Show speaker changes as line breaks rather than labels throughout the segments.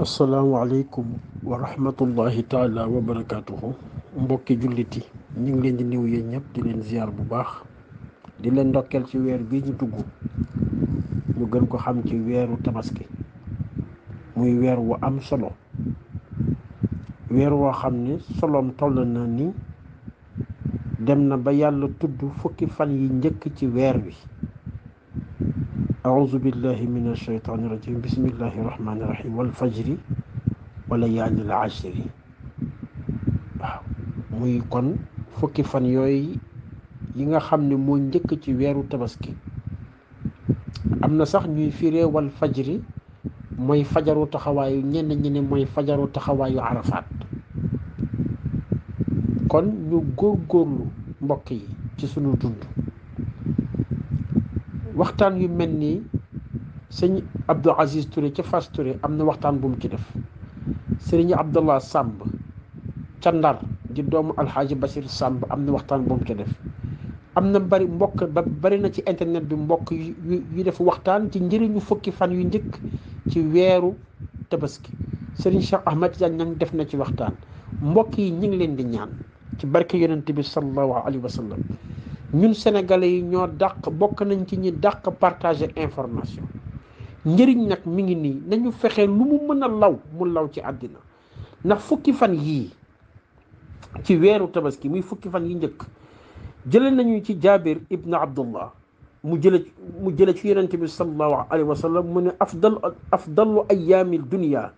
asalaamualeykum wa rahmatullahi taala wa barakaatuhu mbokki julliti ñu ngi leen di nuyu yéen ñëpp di leen ziar bu baax di leen ndokkeel ci weer bii ñu dugg ñu gën ko xam ci weeru tabaski muy weer wu am solo weer woo xam ne soloom toll na ni dem na ba yàlla tudd fukki fan yi njëkk ci weer wi. أعوذ بالله من الشيطان الرجيم بسم الله الرحمن الرحيم والفجر وليالي العشر waaw muy kon fukki fan yooyu yi nga xam ne moo njëkk ci weeru tabaski am na sax ñuy firee wal fajri mooy fajaru taxawaayu ñenn ñi ne mooy fajaru taxawaayu arafaat kon ñu góorgóorlu mbokk yi ci sunu dund waxtaan yu mel nii sëñ Abdou Aziz Touré ca Fass Touré am na waxtaan bu mu ci def sëriñ Abdallah Samb ca Ndar di doomu alxaaji Basir Samb am na waxtaan bu mu ci def am na bari na ci internet bi mbokk yu def waxtaan ci njëriñu fukki fan yu njëkk ci weeru tabaski sëriñ Cheikh Ahmed Tidiane ñang def na ci waxtaan mbokk yi ñu ngi leen di ñaan ci barke yonent bi sallallahu alayhi wa sallam ñun sénégalais yi ñoo bokk nañ ci ñi dàq partager information njëriñ nag mi ngi nii nañu fexe lu mu mën a law mu law ci àddina ndax fukki fan yii ci weeru tabaski muy fukki fan yi njëkk jële nañu ci Jaabir ibn Abdullah mu jële ci yonent bi sallallahu alayhi wa sallam mu ne afdalu ayaamil dunia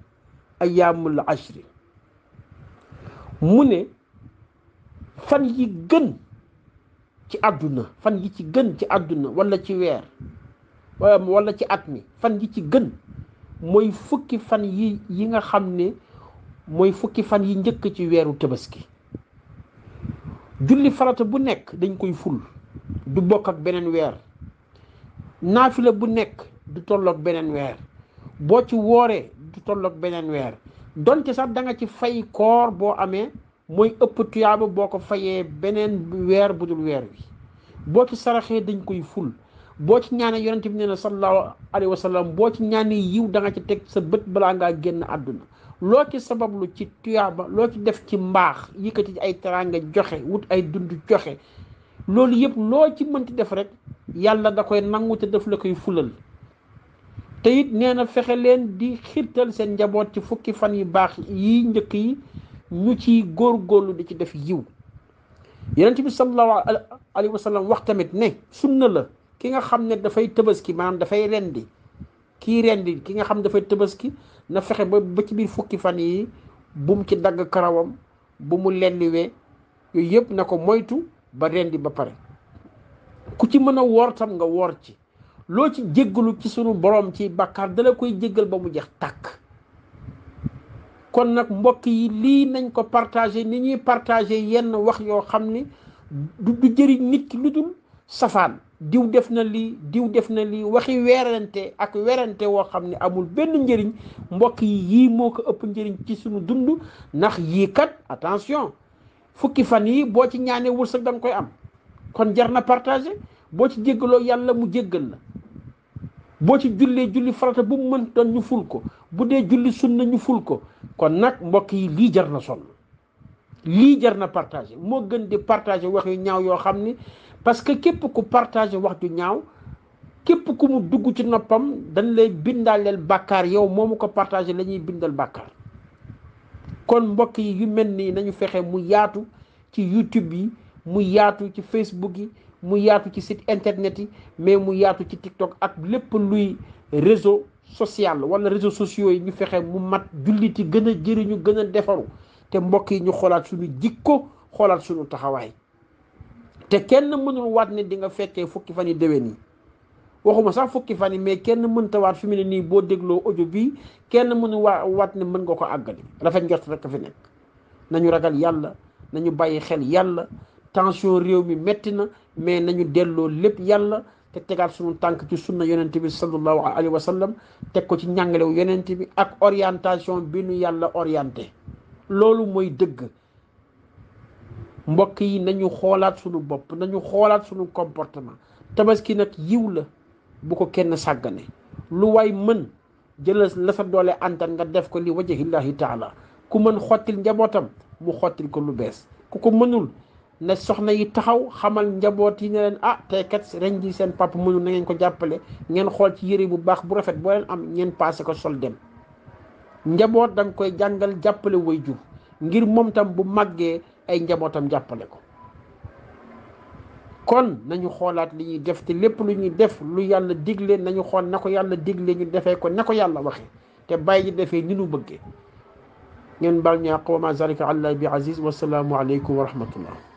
ayaamul ashri mu ne fan yi gën ci àdduna fan yi ci gën ci àdduna wala ci weer wala ci at mi fan yi ci gën mooy fukki fan yi nga xam ne mooy fukki fan yi njëkk ci weeru tabaski julli farata bu nekk dañ koy ful du bokk ak beneen weer naafila bu nekk du tolloog beneen weer boo ci wooree du tolloog beneen weer donte sax da nga ci fay koor boo amee mooy ëpp tuyaaba boo ko fayee beneen weer bu dul weer wi boo ci saraxee dañ koy ful boo ci ñaanee yonent bi nee na sallallahu alayhi wa sallam boo ci ñaanee yiw da nga ci teg sa bët balaa ngaa génn àdduna loo ci sabablu ci tuyaaba loo ci def ci mbaax yëkkati ci ay teraanga joxe wut ay dund joxe loolu yëpp loo ci mënti def rek yàlla da koy nangu te daf la koy fulal te it nee na fexe leen di xirtal seen njaboot ci fukki fan yu baax yi njëkk yi ñu ci góorgóorlu di ci def yiw yonent bi sallallahu alayhi wa sallam wax tamit ne sunna la ki nga xam ne dafay tabaski maanaam dafay rendi ki nga xam dafay tabaski na fexe ba ci biir fukki fan yi bu mu ci dagg karawam bu mu lenniwee yooyu yëpp na ko moytu ba rendi ba pare ku ci mën a woor tam nga woor ci loo ci jéggalu ci sunu borom ci bàkkaar dala koy jéggal ba mu jeex tàkk kon nag mbokk yi lii nañ ko partagé ni ñuy partagé yenn wax yoo xam ni du jëriñ nit ki lu dul safaan diw def na lii waxi werante woo xam ne amul benn njëriñ mbokk yi yii moo ko ëpp njëriñ ci suñu dund ndax yii kat attention fukki fan yi boo ci ñaanee wërsëg da nga koy am kon jar na partagé boo ci jéggaloo yàlla mu jéggal la boo ci julli farata bu mu mën doon ñu ful ko bu dee julli sunna ñu ful ko kon nag mbokk yi lii jar na sonn lii jar na partagé moo gën di partagé wax yu ñaaw yoo xam ni parce que képp ku partagé wax ju ñaaw képp ku mu dugg ci noppam dañ lay bindaaleel bàkkaar yow moomu ko partagé la ñuy bindal bàkkaar kon mbokk yi yu mel nii nañu fexe mu yaatu ci YouTube yi mu yaatu ci Facebook yi mu yaatu ci site internet yi mais mu yaatu ci TikTok ak lépp luy réseau social wala réseaux sociaux yi ñu fexe mu mat julliti gën a jëriñu gën a defaru te mbokk yi ñu xoolaat suñu jikko xoolaat suñu taxawaay te kenn mënul waat ne di nga fekkee fukki fan yi déwén yi waxuma sax fukki fan yi mais kenn mënta waat fi mu ne nii boo dégloo audio bii kenn mënul waat ne mën nga ko àggali rafet njort rek a fi nekk nañu ragal yàlla nañu bàyyi xel yàlla tension réew mi metti na mais nañu delloo lépp yàlla te tegaat suñu tànk ci sunna yonent bi sallallahu alayhi wa sallam teg ko ci njàngalewu yonent bi ak orientation bi nu yàlla orienté loolu mooy dëgg mbokk yi nañu xoolaat suñu bopp nañu xoolaat suñu comportement tabaski nag yiw la bu ko kenn sàggane lu waay mën jëlal la sa doole antan nga def ko li wajhillahi taala ku mën xottil njabootam mu xottil ko lu bees ku ko mënul na soxna yi taxaw xamal njaboot yi ne leen ah tey kat ren ji seen papa mënul na ngeen ko jàppale ngeen xool ci yëre bu baax bu rafet boo leen am ngeen paase ko sol dem njaboot da nga koy jàngal jàppale way jur ngir moom tam bu màggee ay njabootam jàppale ko kon nañu xoolaat li ñuy def te lépp lu ñuy def lu yàlla digle nañu xool na ko yàlla digle ñu defee ko na ko yàlla waxee te bàyyi defee ni nu bëggee ngeen baal ñaa qawma zalika allah bi aziz wasalaamu aleykum wa rahmatullah